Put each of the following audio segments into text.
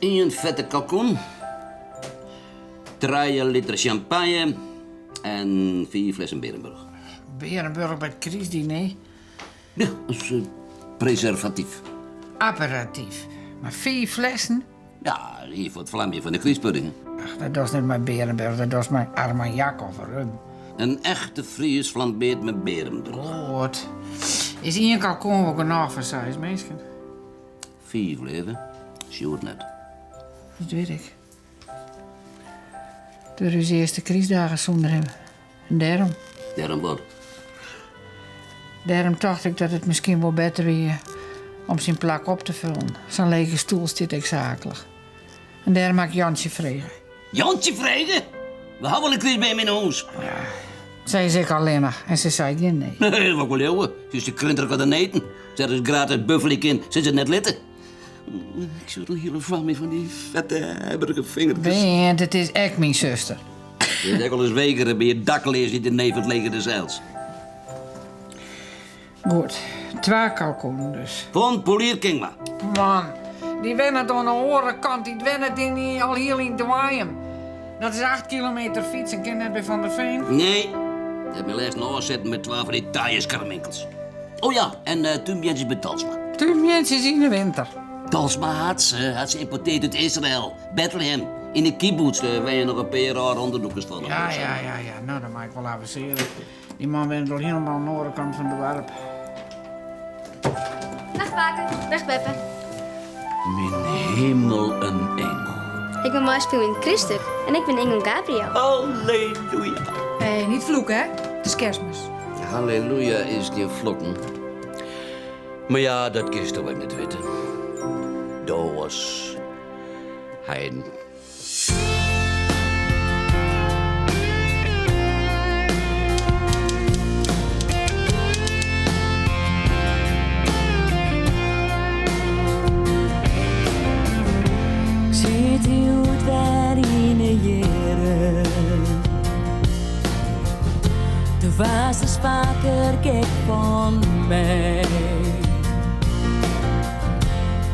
Ien fette kalkoen, trije liter sjampanje en fiif flessen Berenburg. Berenburg by it krystdiner? Ja, as preservatyf. Aperatyf. Mar fiif flessen? Ja, ien foar it flamjen fan de krystpudding. Ach, dat dochst net mei Berenburg, dat dochst mei Armagnac of rum. In echte Fries flambeert mei Berenburg. Goed. Is ien kalkoen wol genôch foar seis minsken? Fiif, leave. Sjoerd net. Dat wit ik. It wurde ús earste krystdagen sûnder him. En dêrom. Dêrom wat? Dêrom tocht ik dat it miskien wol better wie om syn plak op te fullen. Sa'n lege stoel stiet ek sa aaklich. En dêrom ha ik Jantsje frege. Jantsje frege? We hawwe al in krystbeam yn 'e hûs. Ja, sy is ek allinnich en se sei gjin nee. Nee, dat wol ik wol leauwe. Se is te krinterich as de neten. As se ris gratis buffelje kin, sil se it net litte. Ik sjoch in hiele famylje fan dy fette, hebberige fingerkes. Want it is ek myn suster. Se is ek al ris wegere by it dakleas dy't de neef it leger des Heils. Goed, twa kalkoenen dus. Fan Polier Kingma. Man, dy wennet oan de oare kant, dy wennet yn al hiel yn Doanjum. Dat is acht kilometer fytsen, kin net by Van der Veen? Nee, dy hat my lêsten ôfsetten mei twa fan dy taaie skarminkels. Oh ja, en uh, túnbeantsjes by Talsma. Túnbeantsjes yn de winter? Talsma hat se, hat se ymporteard út Israel, Bethlehem. Yn de kibboets, dêr wenje noch in pear âlde ûnderdûkers fan. Ja, ja, ja, ja. No, dan mei ik wol avensearje. Dy man wennet al hielendal oan de oare kant fan it doarp. Dag pake, dag beppe. Myn himel en engel. Ik mei meispylje yn it kryststik en ik bin ingel Gabriel. Halleluja. Hé, niet vloeken hè? Het is kerstmis. Halleluja is gjin flokken. Mar ja, dat kinsto ek net witte. Do as heiden. Sit hjoed wer yn 'e jierren. Do waardst ris faker gek fan my.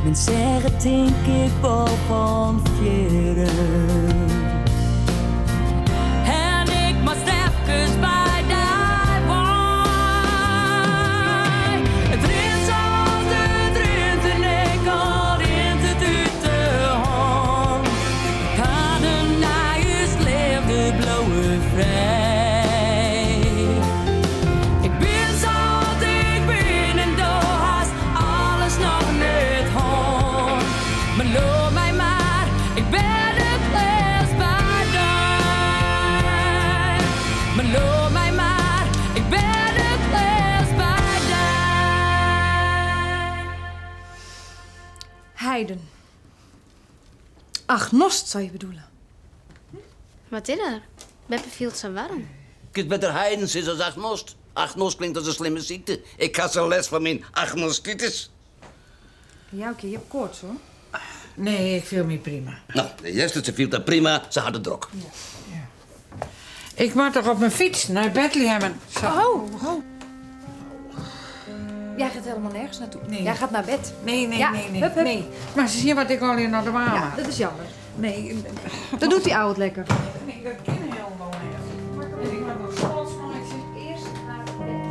Men segget tink ik wol fan fierren. En ik moast efkes by dy wei. It rint sa't it rint en ek al rint it út de hân. De paden nei ús leafde bliuwe frij. Ik bin sa't ik bin en do hast alles noch net hân. Mar leau my mar, ik bin it leafst by dy. Mar leau my mar, ik bin it leafst by dy. Heiden. Agnost zou je bedoelen. Wat is der? Beppe fielt sa waarm. Kinst better heiden sizze as agnost. Agnost klinkt as in slimme sykte. Ik ha sa'n lêst fan myn agnostitis. Joukje, je hebt koorts hoor. Nee, ik fiel my prima. No, hearst it, se fielt har prima, se hat it drok. Ik moat toch op myn fyts nei Bethlehem. Ho, ho. Jij gaat helemaal nergens naartoe. Nee. Jij gaat naar bed. Nee, nee, Ja, nee, nee. hup, hup. nee. Mar se sjen wat ik allegear noch dwaan Ja, moat. dat is jammer. Nee. Dan doet die oude het lekker. Nee, dat kin helemaal net. En ik moat noch spons meitsje. Eerst naar bed.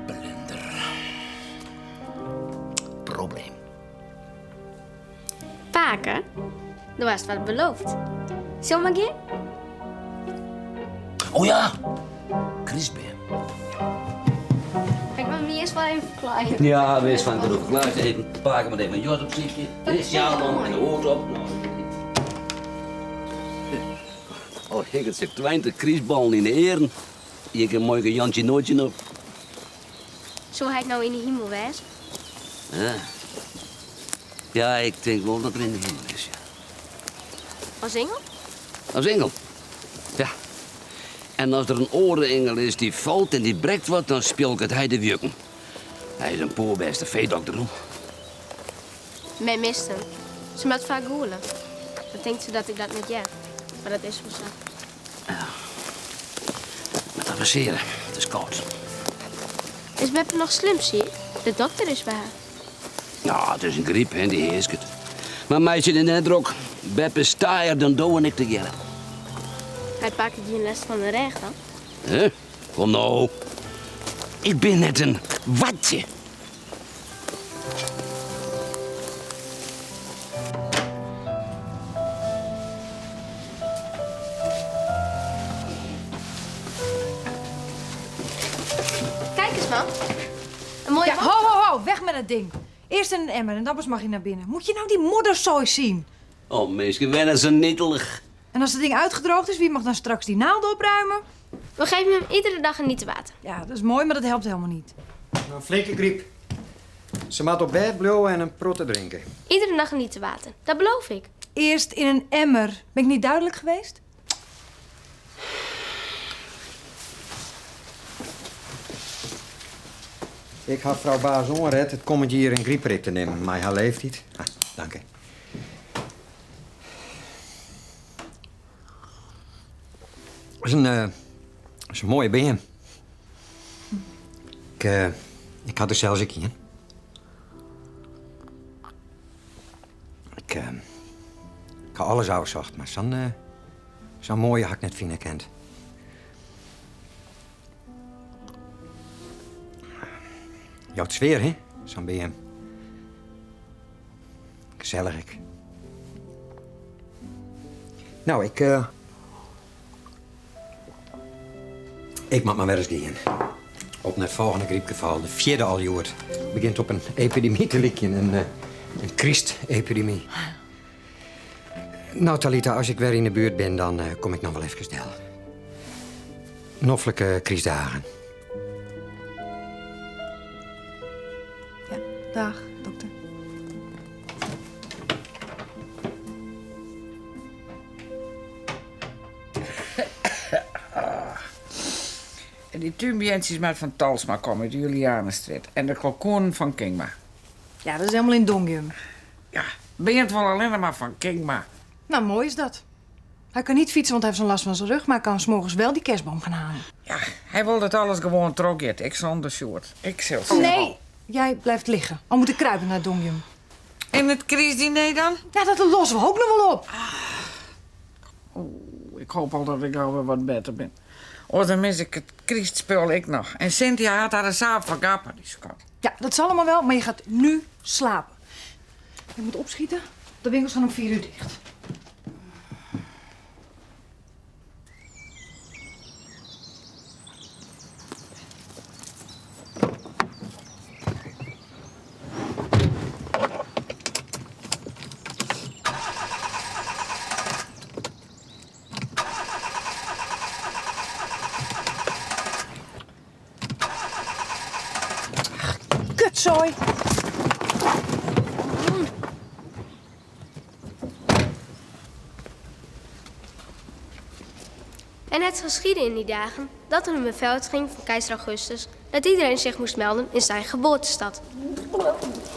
Blunder. Probleem. Pake, do hast wat beloofd. Sil mar gean? Oh ja, krystbeam. Ik moat my earst wol even ferklaaie. Ja, wist fan genoeg. Klaar even. Pake moat even in jas opsykje. De sjaal om en de hoed op. Al hikket se 20 krystballen yn de earen. Hjir kin muoike Jantsje Noortje op. Soe hy no yn de himel wêze? Ja. Ja, ik tink wol dat er yn de himel is, ja. As ingel? As ingel, ja. En as der in oare ingel is dy't falt en dy't brekt wat, dan spjolket hy de wjukken. Hy is in poerbêste feedokter, hoor. Mem mist him. Se moat faak gûle. Dan tinkt se dat ik dat net hear. Mar dat is wol sa. Moat avensearje, it is kâld. Is beppe noch slim siik? De dokter is by har. Ja, it is in gryp, hè, dy hearsket. Mar meitsje dy net drok. Beppe is taaier dan do en ik tegearre. Hat pake gjin lêst fan de rêch dan? Huh? Kom no. Ik bin net in watje. Kijk eens, mam. Een mooie Ja, ho, ho, ho, weg met dat ding. Eerst in een emmer en dan pas mag je naar binnen. Moet je nou die modderzooi zien? Oh, minsken wenne sa netelich. En als het ding uitgedroogd is, wie mag dan straks die naalden opruimen? We geven hem iedere dag een liter water. Ja, dat is mooi, maar dat helpt helemaal niet. Een flinke griep. Se moat op bêd bliuwe en in protte drinke. Iedere dag een liter water, dat beloof ik. Eerst in een emmer. Ben ik niet duidelijk geweest? Ik ha frou Baas oanret it kommend jier in grypprik te nimmen, mei har leeftiid. Ah, danke. Dat is in, eh, is in moaie beam. Ik, eh, ik ha der sels ek ien. Ik, eh, ik ha alles ôfsocht, mar sa'n eh, sa'n moaie ha ik net fine kind. Jout sfear, hè, sa'n beam. Gesellich ek. Nou, ik, eh, ik moat mar wer ris gean. Op nei it folgjende grypgefal, de fjirde al hjoed. Begjint op in epidemy te lykjen, in, eh, in krystepidemy. Nou, Talitha, as ik wer yn 'e buert bin, dan eh, kom ik noch wol efkes del. Noflike krystdagen. Ja, dag, dokter. En dy túnbeantsjes moatte fan Talsma komme út de Julianastrjitte. En de kalkoenen fan Kingma. Ja, dat is helemaal in Dongjum. Ja, Beant wol allinnich mar fan Kingma. Nou, mooi is dat. Hij kan niet fietsen, want hij heeft zo'n last van zijn rug... maar hij kan 's morgens wel die kerstboom gaan halen. Ja, hy wol dat alles gewoan trochgiet. Ik sûnder Sjoerd. Ik sil sjen. Nee, jij blijft liggen. Al moet ik kruipen naar Dongjum. En it krystdiner dan? Ja, dat losse we ook noch wol op. Oeh, ik hoopje al dat ik alwer wat better bin. Oars dan mis ik it krystspul ek noch. En Cynthia hat har saap fergappe, dy skat. Ja, dat zal allemaal wel, maar je gaat nu slapen. Je moet opschieten. De winkels gaan om 4 uur dicht. Kutzooi! En het geschiedde in die dagen dat er een bevel uitging van keizer Augustus dat iedereen zich moest melden in zijn geboortestad.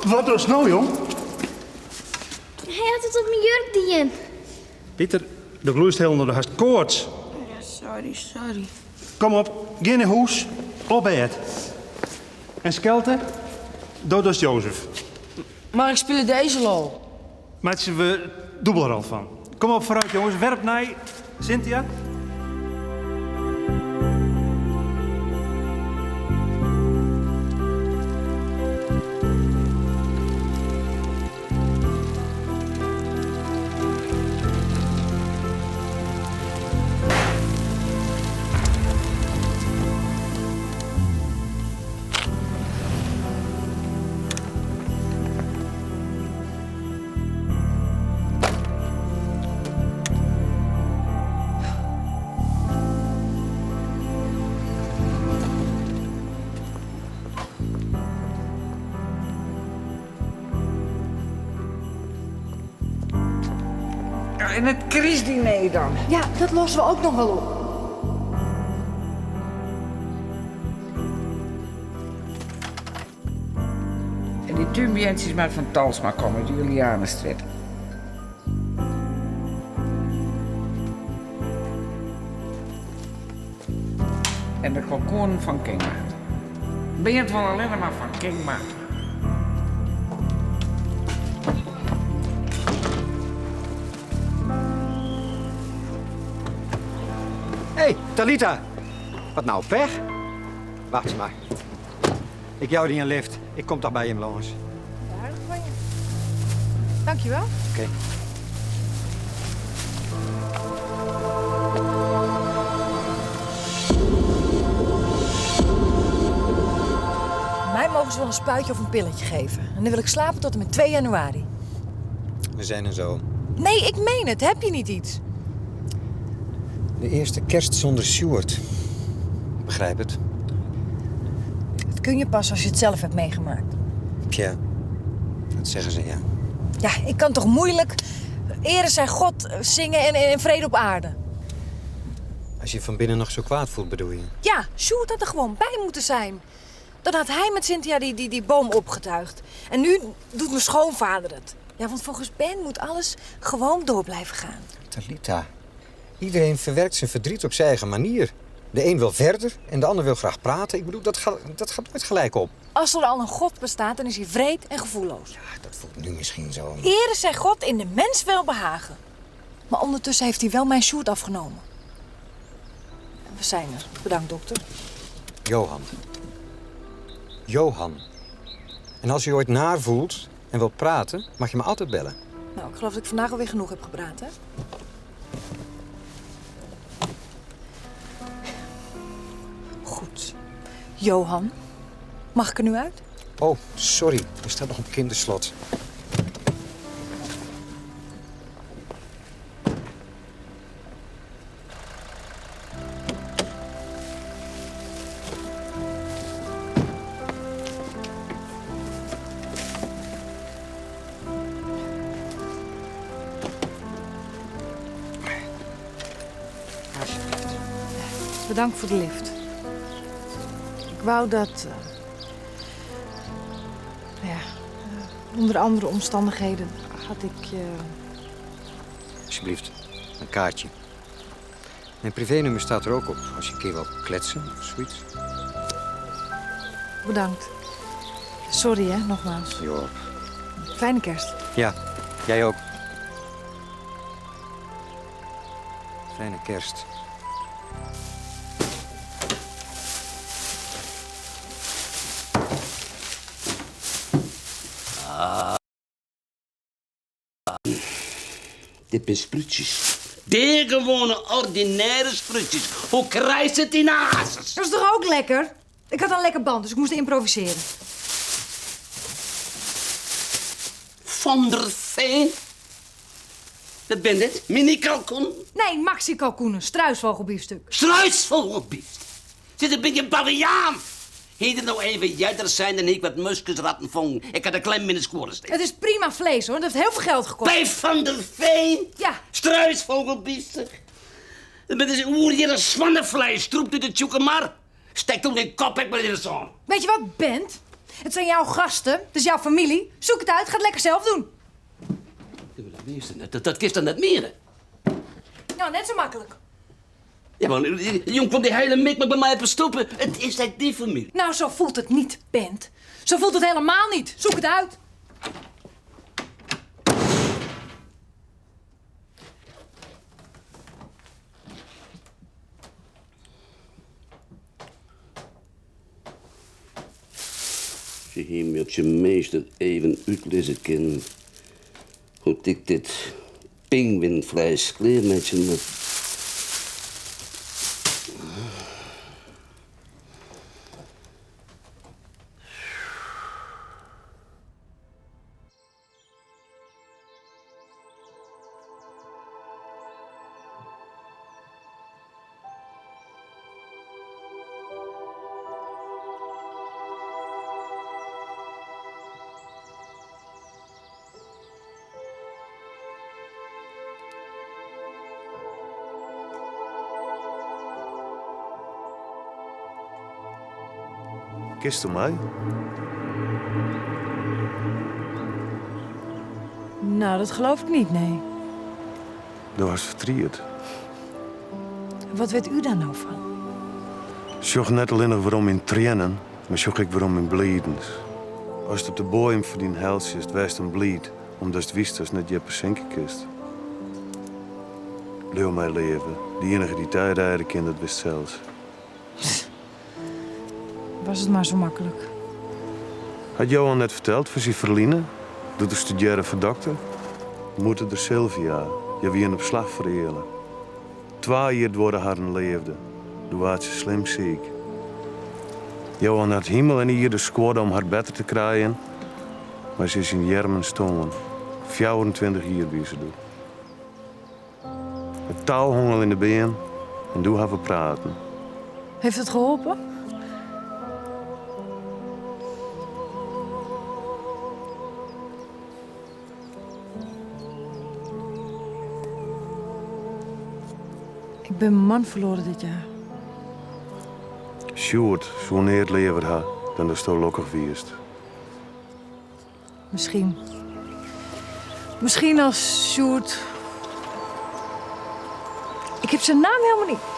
Wat dochst no, jong? Hy hat it op myn jurk dien. Pieter, do gloeist hielendal, do hast koarts. Ja, sorry, sorry. Kom op, gean nei hûs, op bêd. En Skelte, do dochst Jozef. Mar ik spylje de ezel al. Meitsje we dûbelrol fan. Kom op foarút jonges, wer opnij. Cynthia? En it krystdiner dan? Ja, dat losse we ook noch wol op. En dy túnbeantsjes moatte fan Talsma komme út de Julianastrjitte. En de kalkoenen fan Kingma. Beant wol allinnich mar fan Kingma. Hey, Talita. Wat nou, pech? Wacht mar. Ik jou dy in lift. Ik kom toch by jim lâns. Aardich fan je. Dankjewel. Oké. Mij mogen ze wel een spuitje of een pilletje geven. En dan wil ik slapen tot en met 2 januari. We zijn er zo. Nee, ik meen het. Heb je niet iets? De eerste kerst zonder Sjoerd. Ik begrijp het. Dat kun je pas als je het zelf hebt meegemaakt. Tja, dat zeggen ze, ja. Ja, ik kan toch moeilijk ere zij God zingen en vrede op aarde. Als je van binnen nog zo kwaad voelt, bedoel je? Ja, Sjoerd had er gewoon bij moeten zijn. Dan had hij met Cynthia die boom opgetuigd. En nu doet mijn schoonvader het. Ja, want volgens Ben moet alles gewoon door blijven gaan. Talita, iedereen verwerkt zijn verdriet op zijn eigen manier. De een wil verder en de ander wil graag praten. Ik bedoel, dat gaat nooit gelijk op. Als er al een God bestaat, dan is hij wreed en gevoelloos. Ja, dat voelt nu misschien zo. Ere zij God in de mens welbehagen. Maar ondertussen heeft hij wel mijn Sjoerd afgenomen. We zijn er. Bedankt, dokter. Johan. Johan. En als je ooit naar voelt en wilt praten, mag je me altijd bellen. Nou, ik geloof dat ik vandaag alweer genoeg heb gepraat, hè? Goed. Johan, mag ik er nu uit? Oh, sorry. Er staat nog een kinderslot. Alsjeblieft. Bedankt voor de lift. Ik wou dat... onder andere omstandigheden had ik je... Alsjeblieft, een kaartje. Mijn privénummer staat er ook op, als je een keer wilt kletsen of zoiets. Bedankt. Sorry, hè, nogmaals. Jo. Fijne kerst. Ja, jij ook. Fijne kerst. Ah. Dit zijn spruutjes. De gewone ordinaire spruutjes. Hoe krijgt het in hazes? Dat is toch ook lekker? Ik had een lekker band, dus ik moest improviseren. Van der Veen? Dat ben het? Mini-kalkoen? Nee, maxi-kalkoenen. Struisvogelbiefstuk. Struisvogelbiefstuk? Zit een beetje baviaan. Hier nou even jijder zijn en ik wat muskusratten vong. Ik had een klem in de scoren steken. Het is prima vlees, hoor. Dat heeft heel veel geld gekost. Bij Van der Veen? Ja. Struisvogelbiefstuk. Dat is een oer hier een zwannenvlees. Troept uit de tjoekemar. Steek toen in kop, ik maar in de zon. Weet je wat, Bent? Het zijn jouw gasten. Het is jouw familie. Zoek het uit. Ga het lekker zelf doen. Dat kist dan net meer, hè? Nou, net zo makkelijk. Ja, maar jong, komt die hele mikmak bij mij op stoepen. Het is uit die familie. Nou, zo voelt het niet, Bent. Zo voelt het helemaal niet. Zoek het uit. Als je hier op zijn meester even uitlezen kan hoe ik dit pinguïnvlees kleermetje moet. Kist om mij? Nou, dat geloof ik niet, nee. Du was verdriet. Wat weet u daar nou van? Sjoch net alleen nog waarom in trainen, maar sjoch ik waarom in bliedens. Als het op de boom verdient hels is, het wijst een blied, omdat het wist als net je zinken kist. Leau my leave, de iennige dy't dy rêde kin, dat bist sels. Was it mar sa maklik. Hat Johan net ferteld fan syn ferline, doe't er studearre foar dokter? Moete er Sylvia, hja wienen op slach fereale. Twa jier duorre harren leafde, doe waard se slim siik. Johan hat himel en ierde skuorde om har better te krijen, mar se is yn earmen stoarn. 24 jier wie se doe. It tou hong al yn de beam en doe ha we praten. Heeft het geholpen? Ik ben mijn man verloren dit jaar. Sjoerd soe neat leaver ha dan datsto lokkich wiest. Misschien. Misschien als Sjoerd. Ik heb zijn naam helemaal niet.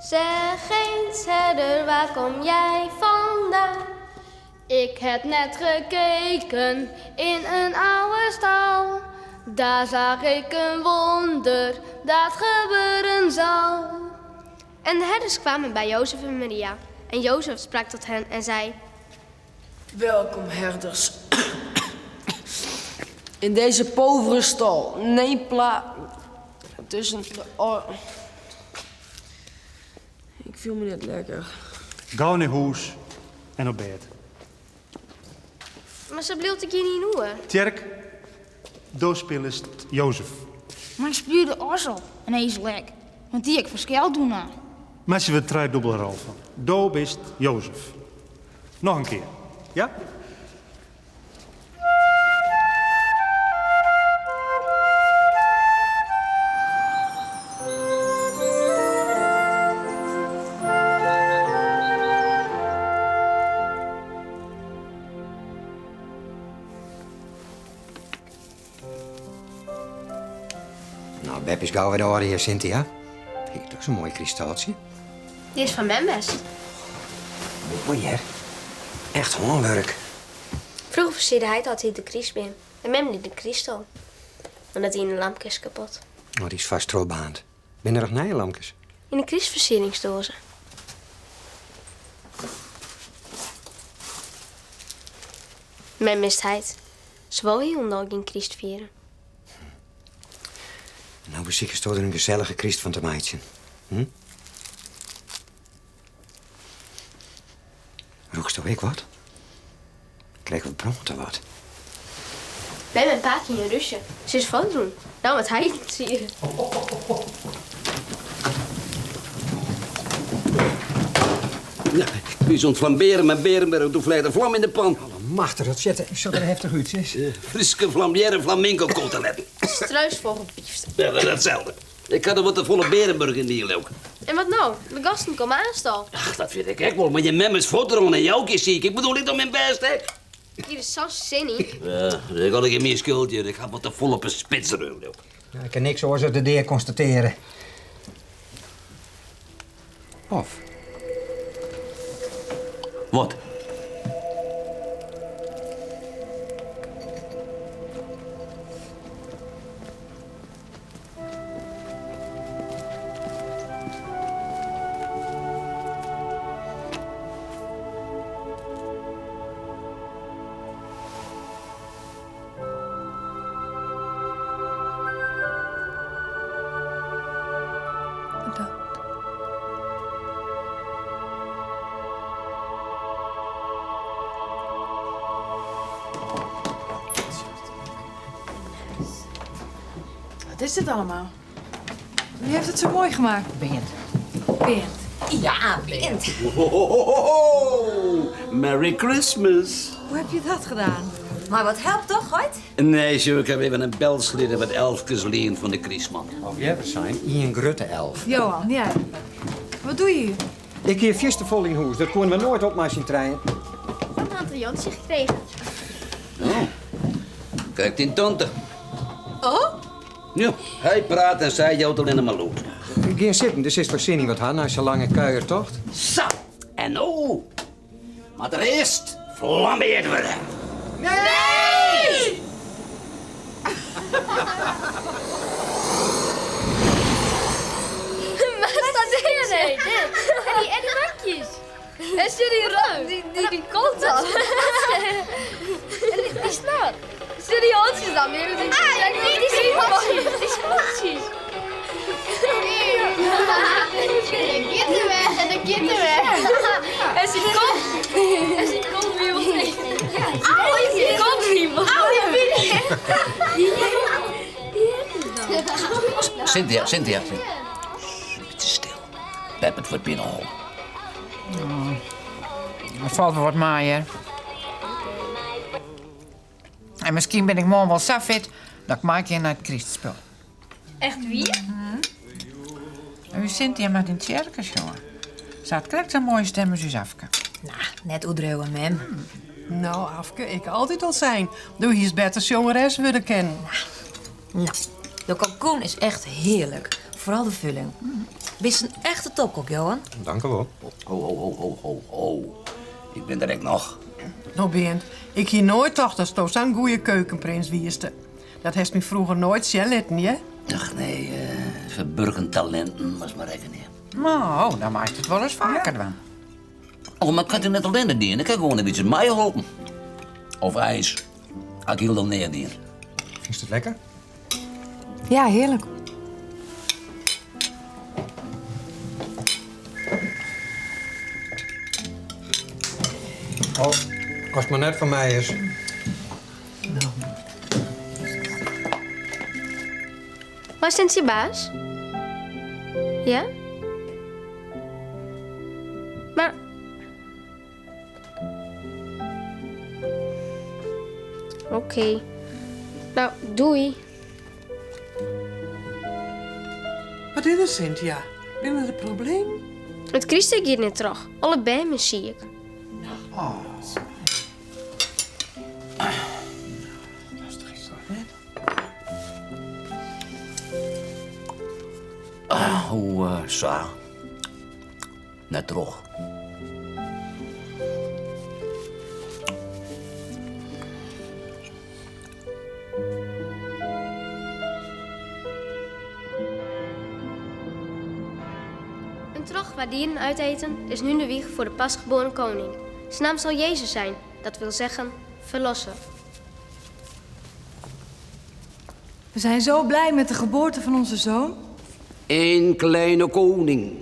Zeg eens, herder, waar kom jij vandaan? Ik heb net gekeken in een oude stal. Daar zag ik een wonder dat gebeuren zal. En de herders kwamen bij Jozef en Maria. En Jozef sprak tot hen en zei... Welkom, herders. In deze povere stal. Neem pla... Tussen de... Oh. Ik viel me net lekker. Gau nei hûs en op bêd. Mar sa bliuwt ik hjir niet oer. Tjerk, do spilest Jozef. Mar ik spylje de as op en hy is lek, want dy ha ik fan Skelte oernaam. Meitsje we trijdûbele rol fan. Do bist Jozef. Noch in kear, ja? Nou, Bep is gau wer de âlde hear Cynthia. Hy hat toch sa'n moai kristaltsje. Dy is fan mem west. Moai hear. Echt hânwurk. Froeger fersierde heit altyd de krystbeam en mem die de kryststal. Mar dat iene lampke is kapot. Oh, dy is fêst trochbaarnd. Binne der noch nije lampkes? Yn de krystfersieringsdoaze. Mem mist heit. Se wol hielendal gjin kryst fiere. No besikesto der in gesellige kryst fan te meitsjen. Hm? Rûksto ek wat? Krekt wat brânt der wat. Mem en pake hiene rúzje. Se is fuortrûn. No moat hy it siere. Ja, ik wie oan it flambearen mei Berenburg, doe fleach de flam yn de pan. Allemachtig, dat sjocht der heftich út, sis. Fryske flambearre flamingo-koteletten. Struisvogelbiefstuk. Ja, dat is itselde. Ik ha der wat te folle Berenburg yn dien, leau ik. En wat no? De gasten komme aanst al. Ach, dat wit ik ek wol, mar jim mem is fuortrûn en Joukje is siik. Ik bedoel, ik doch myn bêst ek. Hjir is sa'n sin yn. Ja, dat is allegear myn skuld hjir. Ik ha wat te folle op 'e spits reaun, leau ik. Ja, ik kin niks oars as de dea konstatearje. Of? Wat? Bedankt. Wat is dit allemaal? Wie heeft het zo mooi gemaakt? Bernd. Bernd. Ja, Bernd. Ho, ho, ho, ho. Merry Christmas. Hoe heb je dat gedaan? Mar wat help toch, heit? Nee, sjoch, ik haw even in belslide wat elfkes liend fan de krystman. Of earder sein, ien grutte elf. Johan, ja. Wat doe je hier? Ik hie fierste folle yn hûs, dat koene we noait op mei syn trijen. Van tante Jantsje gekregen. Oh, kijk dyn tante. Oh? Ja, hy praat en sy jout allinne mar lûd. Gean sitten, do silst wol sin yn wat ha nei sa'n lange kuiertocht. Sa, en no moat der earst flambeard wurde. Nee! Wat staat dit? Nee, dit. En die bakjes. En zie die rook, die kont dan. En die snor. Zie die hondjes dan weer. Die, ah, die, die spotjes. Die spotjes. De kinderen en de kinderen. En ze komt. En ze komt weer Auw, je komt weer. Auw, je Cynthia, Cynthia. Beetje stil. Pep, it wurdt binnenhâlden. Dat falt wol wat mei, hear. En miskien bin ik moarn wol sa fit dat ik mei kin nei it krystspul. Echt wier? En ús Cynthia moat yn tsjerke sjonge. Se hat krekt sa'n moaie stim as ús Afke. Nou, net oerdriuwe, mem. No, Afke, ik ha altyd al sein, do hiest better sjongeres wurde kinnen. Nou, de kalkoen is echt hearlik. Foaral de fulling. Bist in echte topkok, Johan. Dank u wol. Ho, ho, ho, ho, ho, ho. Ik bin der ek noch. No, Beant, ik hie noait tocht datsto sa'n goeie keukenprins wieste. Dat hast my froeger noait sjen litten, hear. Ach nee, ferburgen talinten, moatst mar rekkenje. No, dan meist it wolris faker dwaan. Oh, mar ik ha it net allinne dien. Ik ha gewoan in bytsje meiholpen. Of eins, ha ik hielendal neat dien. Fynst it lekker? Ja, hearlik. Oh, as it mar net foar my is. Waar is je baas? Ja? Maar. Oké. Nou, doei. Wat is der, Cynthia? Binne der problemen? It kryststik giet net troch. Alle bern binne siik. Hoe sa? Net troch. Een trog waar dieren uit eten is nu de wieg voor de pasgeboren koning. Zijn naam zal Jezus zijn, dat wil zeggen verlosser. We zijn zo blij met de geboorte van onze zoon. Eén kleine koning.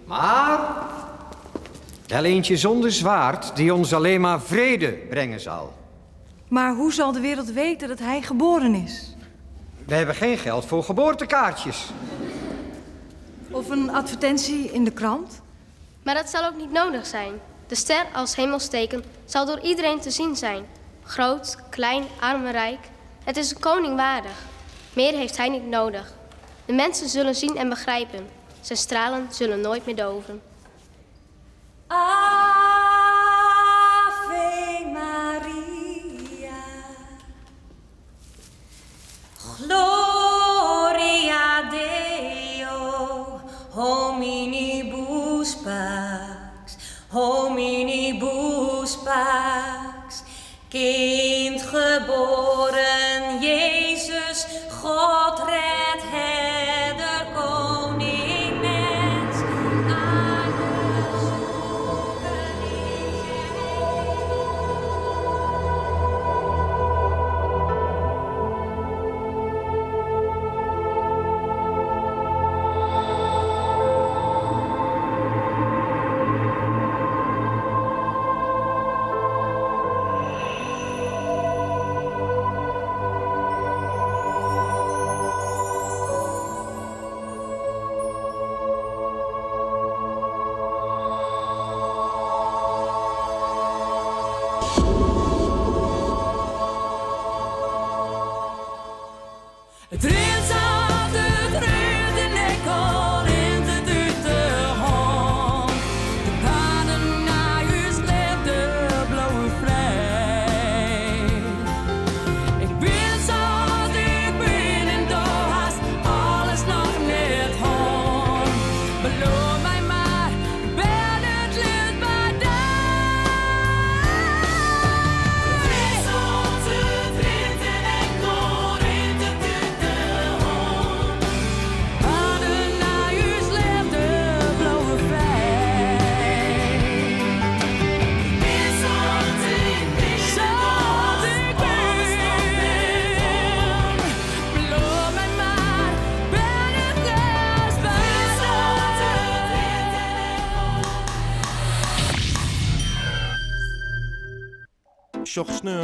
Maar wel eentje zonder zwaard die ons alleen maar vrede brengen zal. Maar hoe zal de wereld weten dat hij geboren is? We hebben geen geld voor geboortekaartjes. Of een advertentie in de krant? Maar dat zal ook niet nodig zijn. De ster als hemelsteken zal door iedereen te zien zijn. Groot, klein, arm en rijk. Het is een koning waardig. Meer heeft hij niet nodig. De mensen zullen zien en begrijpen. Zijn stralen zullen nooit meer doven. Ave Maria. Gloria Deo, hominibus pax, hominibus pax. Kind geboren Jezus, God red herder, koning, mens. Aarde zoeken in Sjoch sneon.